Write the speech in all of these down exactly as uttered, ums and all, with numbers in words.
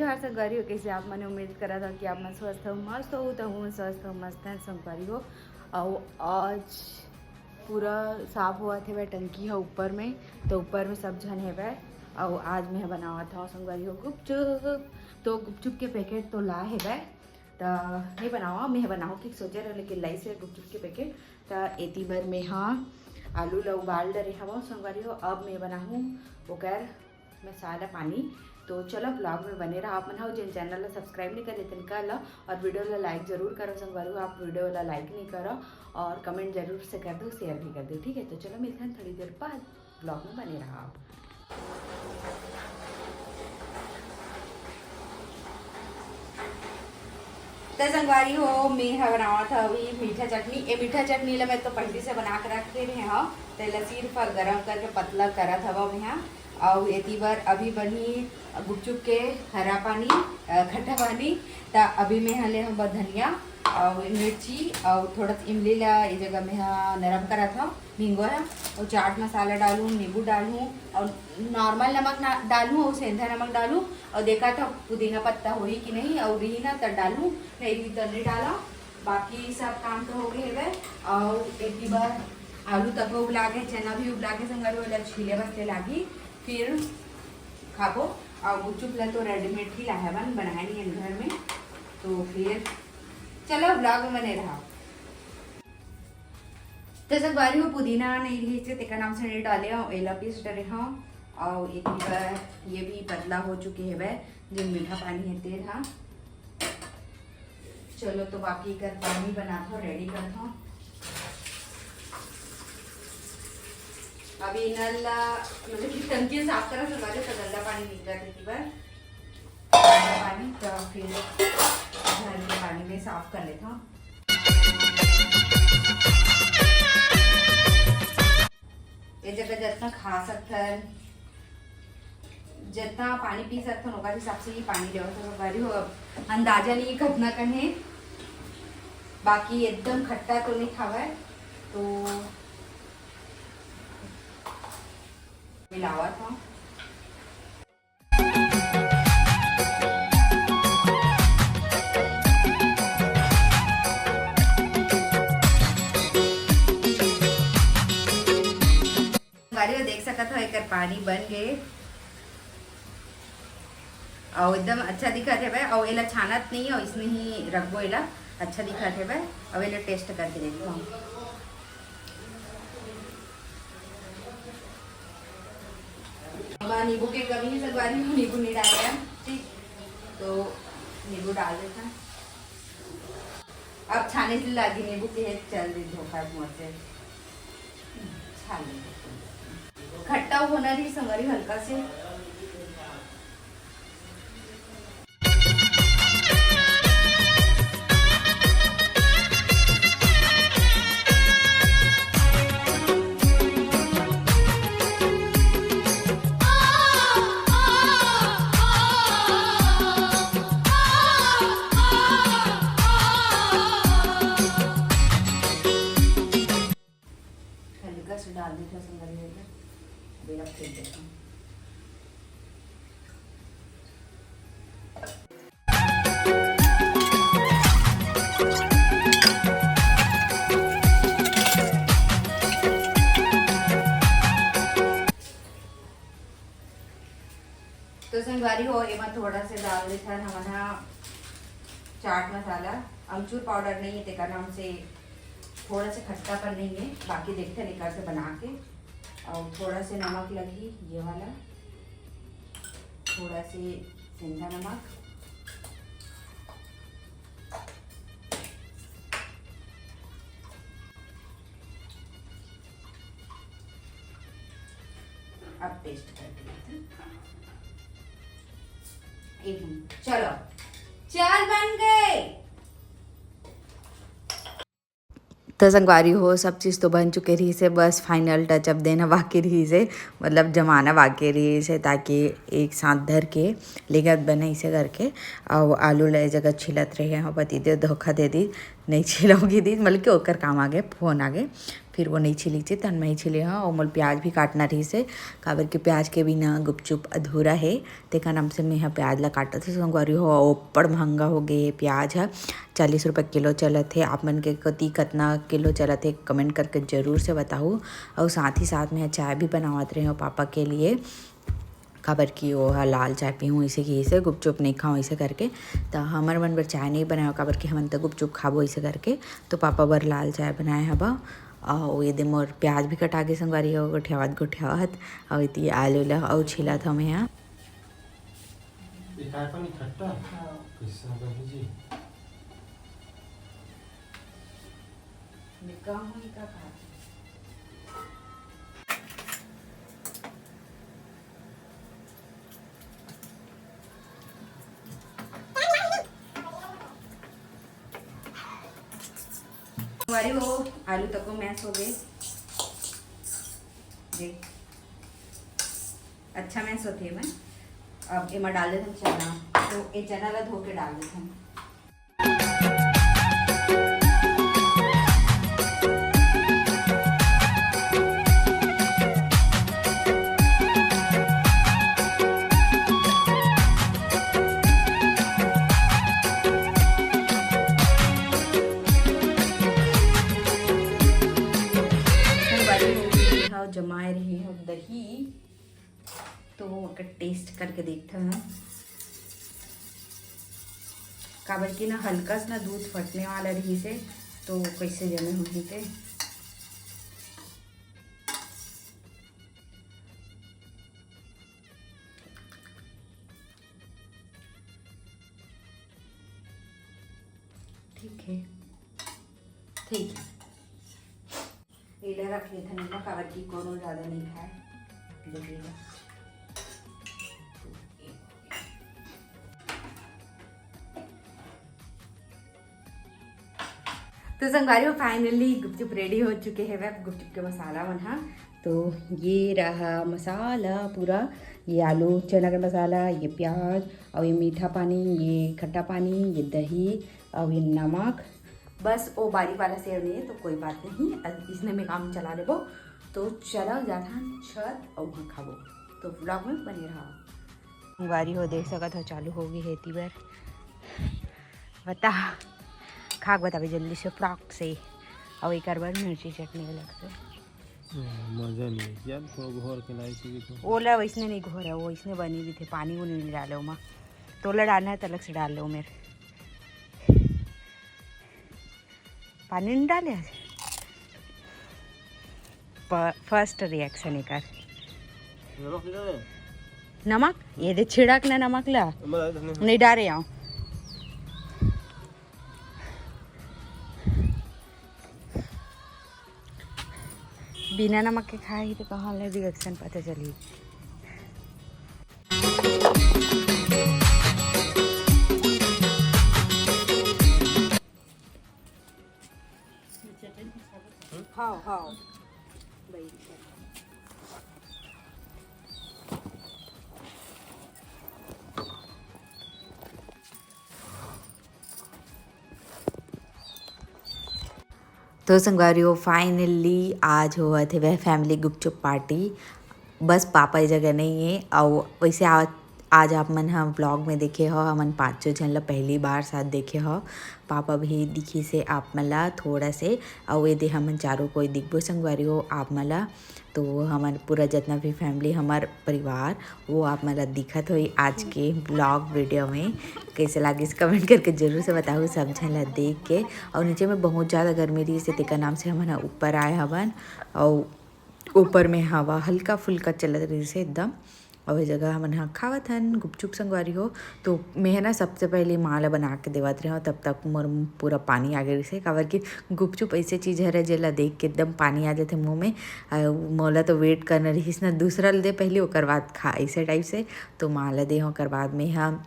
नमस्कार संगवारी हो, कइसे आप मन? उम्मीद करत हव कि आप मन स्वस्थ हो, मस्त हो। त हूँ स्वस्थ हो, मस्त है संगवारी हो। अउ आज पूरा साफ होवत हेवय टंकी ह ऊपर में, तो ऊपर में सब झन हेवय। अउ आज मैं बनावत हव संगवारी हो गुपचुप। तो गुपचुप के पैकेट तो ला हेवय, त नहीं बनावा, मैं बनाहूँ कि सोचे रहे, लेकिन लाइस हे गुपचुप के पैकेट। त एती बर मैं हा आलू ला उबाल डरे हवं संगवारी हो। अब मैं बनाहूँ ओकर मसाला पानी। तो चलो, ब्लॉग में बने रहा आप मन हा। जेन चैनल ला सब्सक्राइब नहीं करे तेन कर ला, और वीडियो ला लाइक जरूर करो संगवारी हो। आप वीडियो ला लाइक नहीं करो और कमेंट जरूर से कर दो, शेयर भी कर दो, ठीक है? तो चलो, मिलते हैं थोड़ी देर बाद, ब्लॉग में बने रहा आप। त संगवारी हो, मैं ह बनावत हव अभी मीठा चटनी। ए मीठा चटनी ला मैं तो पहिली से बना के रखे रहे हव, तेला सिर्फ गरम करके पतला करत हव मैं ह। अउ एती बर अभी बनही गुपचुप के हरा पानी, अ, खट्टा पानी। त अभी मैं ह ले हव धनिया अउ मिर्ची अउ थोड़ा सा इमली ला, ये जगह मैं ह नरम करत हव। भिंगो है, अउ चाट मसाला डालूँ, नींबू डालूँ, अउ नॉर्मल नमक ना डालूँ, अउ सेंधा नमक डालूँ, अउ देखा था पुदीना पत्ता होही कि नहीं, अउ रही ना त डालूँ, नहीं रही त नहीं डाला। बाकी सब काम तो हो गए हेवय। अउ एक ही बार आलू तको उबला के, चना भी उबला के संगवारी हो, ओला छीले बस ले लागी, फिर खाबो। अउ गुपचुप ला तो रेडीमेड ही लाहे बन, बनाए नहीं है घर में, तो फिर चलो ब्लॉग में बने रहा। त संगवारी हो, पुदीना नहीं रहिस हे, तेकर नाम से नहीं डाले हव, एला पीस डरे हव। अउ एक बार ये भी पतला हो चुके हेवय, जेन मीठा पानी हे तेल हा। चलो, तो बाकी कर पानी बनाथव, रेडी करथव। अभी नल ला, मतलब कि टंकी साफ करा, संगवारी हो, तो गंदा पानी निकलत हे, एक बार गंदा पानी, तो फिर घर के पानी में साफ कर लेथव। ये जगह जितना खा सकथन, जितना पानी पी सकथन, ओकर हिसाब से ही पानी लेवत हो। संगवारी हो, अब अंदाजा नहीं कतना कन हे, बाकी एकदम खट्टा तो नहीं खावय, तो मिलावत हव। संगवारी हो, देख सकत हो, एकर पानी बन गए, अउ एकदम अच्छा दिखत हेवय। अउ एला छानत नहीं, अउ इसने ही रखबो, एला अच्छा दिखत हेवय। अउ एला टेस्ट करके देखथव। अब नींबू के कमी हे संगवारी, नींबू नहीं डाले हैं, ठीक, तो नींबू डाल देथन। अब छाने से लागी नींबू के, चल दे धोखा मोर से। छान ले। खट्टा होना रही संगवारी हल्का से। हल्का से डाल देथव संगवारी हो, बेरा फेर देथव। तो संगवारी हो, एमा थोड़ा से डाल देथन हमन ह चाट मसाला, अमचूर पाउडर नहीं है, तेकर नाम से थोड़ा से खट्टापन नहीं है, बाकी देखथन एकर से बना के। अउ थोड़ा से नमक लगही, ये वाला, थोड़ा से सेंधा नमक, अब टेस्ट करके देखते हैं। एक मिनट, चलो, चार बन गए। तो संगवारी हो, सब चीज़ तो बन चुके रहिस हे, बस फाइनल टचअप देना बाकी रहिस हे, मतलब जमाना बाकी रहिस हे, ताकि एक साथ धर के लेगत बने इसे करके। अउ आलू ला ए जगह छिलत रहे हव, पतिदेव धोखा दे दी, नहीं छिलव कहि दिस, मतलब कि ओकर काम आगे, फोन आगे। फिर वो नहीं छिली चे, तहन मैं ही छिले हव। अउ मोला प्याज भी काटना रहिस हे, काबर कि प्याज के बिना गुपचुप अधूरा हे। तेकर नाम से मैं ह प्याज ला काटत हव संगवारी हो। अउ अब्बड़ महंगा हो गे हे प्याज ह, चालीस रुपये किलो चलत हे। आप मन के कति कतना किलो चलत हे, comment करके जरूर से बताहू। अउ साथ ही साथ मैं ह चाय भी बनावत रहे हव पापा के लिए, काबर कि वो ह लाल चाय पीहूँ, इसे कि इसे गुपचुप नहीं खाऊँ, इसे करके। त हमर मन बर चाय नहीं बनायो, काबर कि हमन त गुपचुप खाबो, इसे करके। तो पापा बर लाल चाय बनाए हबा। अउ ये दे मोर प्याज भी कटा गे संगवारी हो, गोठियावत गोठियावत। अउ इति आलू ला अउ छिलत हव मैं ह। ये काय पानी खट्टा? हाँ। कैसा बनी जी? निकाह हुई का खाती? संगवारी हो, आलू तको mash हो गे। देख, अच्छा mash होथे एमा। अब एमा डाल देथन चना, तो ए चना ला धो के डाल देथन। संगवारी हो, ये ह जमाए रहे हव दही, तो ओकर taste करके देखथन हम, काबर कि ना हल्का सा ना दूध फटने वाला रहिस हे, तो कैसे जमे होही ते। ठीक है, ठीक है। एला रख लेथन एमा, काबर कि कोनो ज्यादा नहीं खाए। तो संगवारी हो, finally गुपचुप ready हो चुके हवय, गुपचुप के मसाला मन ह। तो ये रहा मसाला पूरा, ये आलू चना के मसाला, ये प्याज, अउ ये मीठा पानी, ये खट्टा पानी, ये दही, अउ ये नमक। बस वो बारीक वाला सेव नहीं है तो कोई बात नहीं, अब इसने में काम चला लेबो। तो चला जाथन छत अउ वहाँ खाबो, तो vlog में बने रहा। संगवारी हो, देख सकत हो, चालू हो गई है एती बर। बता, खा के बताबे जल्दी से फटाक से। अउ एकर बर मिर्ची चटनी अलग से। हाँ, मजा नहीं है यार, थोड़ा घोर के लाई थी तो। ओला वैसने नहीं घोर है, वो इसने बनी भी थे, पानी वो नहीं डाले ओमा। तोला डालना है तो अलग से डाल लो मेरे। पानी नहीं डाले आज। प-, first reaction एकर। नमक नहीं डाले? नमक? ये दे छिड़क ना नमक ला। नमक डाले धनिया। नहीं डाले आओ। बिना नमक के खाए ही तो कहाँ ले reaction पता चली। हाँ, हाँ। तो संगवारी हो, finally आज होवत हे वह family गुपचुप party। बस पापा ये जगह नहीं है, अउ वैसे आ, आज आप मन ह vlog में देखे हो, हमन पाँचों झन ला पहली बार साथ देखे हो। पापा भी दिखी से आप मन ला थोड़ा से, अउ ये दे हमन चारों कोई दिखबो संगवारी हो आप मन ला। तो हमर पूरा जितना भी family, हमर परिवार, वो आप मन ला दिखत होई आज के vlog video में। कैसे लागिस comment करके जरूर से बताहू सब झन ला देख के। अउ नीचे में बहुत ज़्यादा गर्मी रहिस हे, तेकर नाम से हमन ह ऊपर आए हवन। अउ ऊपर में हवा हल्का फुल्का चलत रहिस हे एकदम। अउ ए जगह हमन ह खावत हन गुपचुप संगवारी हो। तो मैं ह ना सबसे पहले माँ ला बना के देवत रहे हव, तब तक मोर पूरा पानी आ गे रहिस हे, काबर कि गुपचुप ऐसे चीज हरे जेला देख के एकदम पानी आ जाथे मुँह में। अउ मोला तो wait करना रहिस ना, दूसरा ल दे पहले, ओकर बाद खा, ऐसे type से। तो माँ ला दे हव, ओकर बाद में ह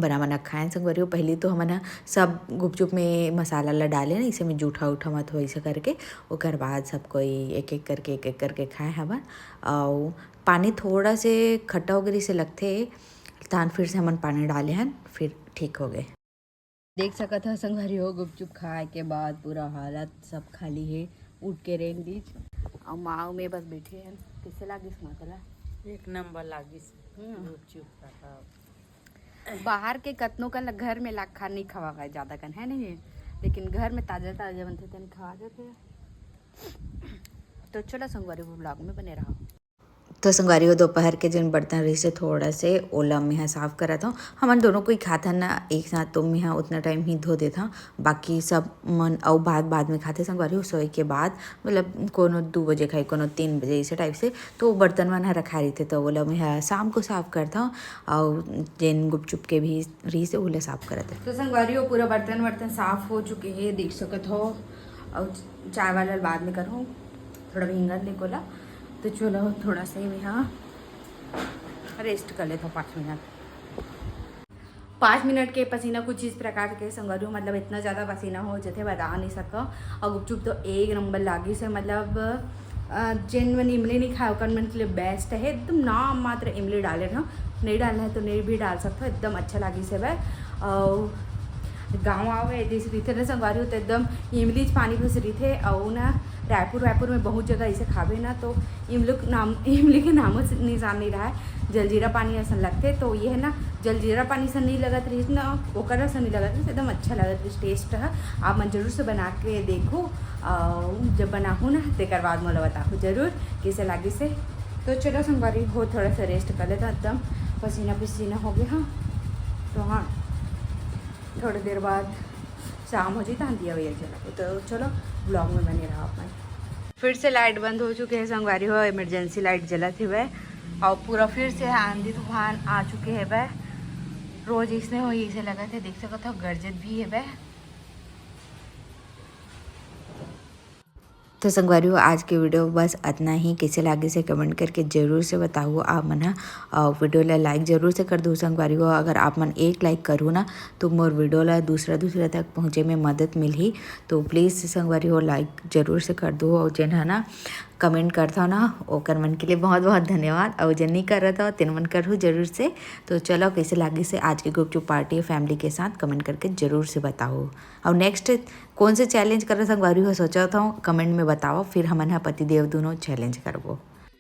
बना बना खाएन संगवारी हो। पहली तो हमन ह सब गुपचुप में मसाला ला डाले ना, इसे में जूठा उठा मत हो, ऐसे करके। ओकर बाद सब कोई एक एक करके, एक एक करके खाए हवन। अउ पानी थोड़ा से खट्टा हो गे से लगथे, तान फिर से हमन पानी डाले हन, फिर ठीक हो गए। देख सकत ह संगवारी हो, गुपचुप खाए के बाद पूरा हालत सब खाली हे। उठ के रेंग दीच। अउ माँ अउ मैं बस बैठे हन। कइसे लागिस माँ तोला? एक नंबर लागिस। हम्म। गुपचुप का। बाहर के कतनो कन ल घर में लाग खा नहीं खवावे ज्यादा कन, है नहीं, लेकिन घर में ताजा ताजा बनथे तेन खवा देथे। तो चलो संगवारी, वो vlog में बने रहो। तो संगवारी हो, दोपहर के जिन बर्तन रहिसे थोड़ा से ओला मेहा साफ करत हूँ। हमन दोनों कोई खाथन ना एक साथ, तो मेहा उतना टाइम ही धो देत हूँ, बाकी सब मन अउ बाद बाद में खाथे संगवारी हो, सोए के बाद, मतलब कोनो दू बजे खाई, कोनो तीन बजे, इसे टाइप से। तो वो बर्तन मन ह रखा रहिथे, तो ओला मेहा शाम को साफ करत हूँ। अउ जेन गुपचुप के भी रहिसे ओला साफ करत हूँ। तो संगवारी हो, पूरा बर्तन वर्तन साफ हो चुके हे, देख सकत हो। अउ चाय वाला बाद में करहूँ, थोड़ा भींगत ले कोला। तो चलो थोड़ा सा ही मेहा रेस्ट कर लेता हूँ पाँच मिनट। पाँच मिनट के पसीना कुछ इस प्रकार के संगवारी हो, मतलब इतना ज़्यादा पसीना हो जथे बता नहीं सको। और गुपचुप तो एक नंबर लागिस हे, मतलब अ, जेन मन इमली नहीं खाए ओकर मन के लिए बेस्ट है, एकदम नाम मात्र इमली डाले ना, नहीं डालना है तो नहीं भी डाल सकते हो, एकदम अच्छा लागिस हे भाई। और गाँव आवे जैसे रहिथे ना संगवारी हो, तो एकदम इमली च पानी घुस रहिथे। और ना रायपुर वायपुर में बहुत जगह ऐसे खाबे ना, तो इमली के नाम इमली के नामो से निशान नहीं रहा है, जलजीरा पानी असन लगथे। तो ये है ना, जलजीरा पानी से नहीं लगत रहिस ना, ओकर से नहीं लगत रहिस, एकदम अच्छा लगत रहिस टेस्ट है। आप मन जरूर से बना के देखो, अउ जब बनाहू ना तेकर बाद मोला बताहू जरूर कैसे लागिस हे। तो चलो संगवारी हो, थोड़ा सा रेस्ट कर लेता, एकदम पसीना पसीना हो गया। हाँ, तो हाँ, थोड़ी देर बाद शाम हो जाता, दिया वैया जला के। तो चलो vlog में बने रहो अपन। फिर से लाइट बंद हो चुके हैं संगवारी हो, इमरजेंसी लाइट जलत हवे। और पूरा फिर से आंधी तूफान आ चुके हवे। रोज इसने हो, इसे लगत हे, देख सकत हो गरजत भी हवे। तो संगवारी हो, आज के वीडियो बस अतना ही। कैसे लागिस हे कमेंट करके जरूर से बताहू आप मन ह। और वीडियो ला लाइक जरूर से कर दू संगवारी हो। अगर आप मन एक लाइक करू ना, तो मोर वीडियो ला दूसरा दूसरा तक पहुँचे में मदद मिलही। तो प्लीज संगवारी हो, लाइक जरूर से कर दू। और जेन ह ना कमेंट करथव ना, ओकर मन के लिए बहुत बहुत धन्यवाद। और जेन नहीं करत हो, तेन मन करहू जरूर से। तो चलो, कैसे लागिस हे आज के गुपचुप पार्टी फैमिली के साथ, कमेंट करके जरूर से बताहू। और नेक्स्ट कौन से चैलेंज करे संगवारी हो सोचत हव, कमेंट में बताओ, फिर हमन ह पतिदेव दोनों चैलेंज करबो।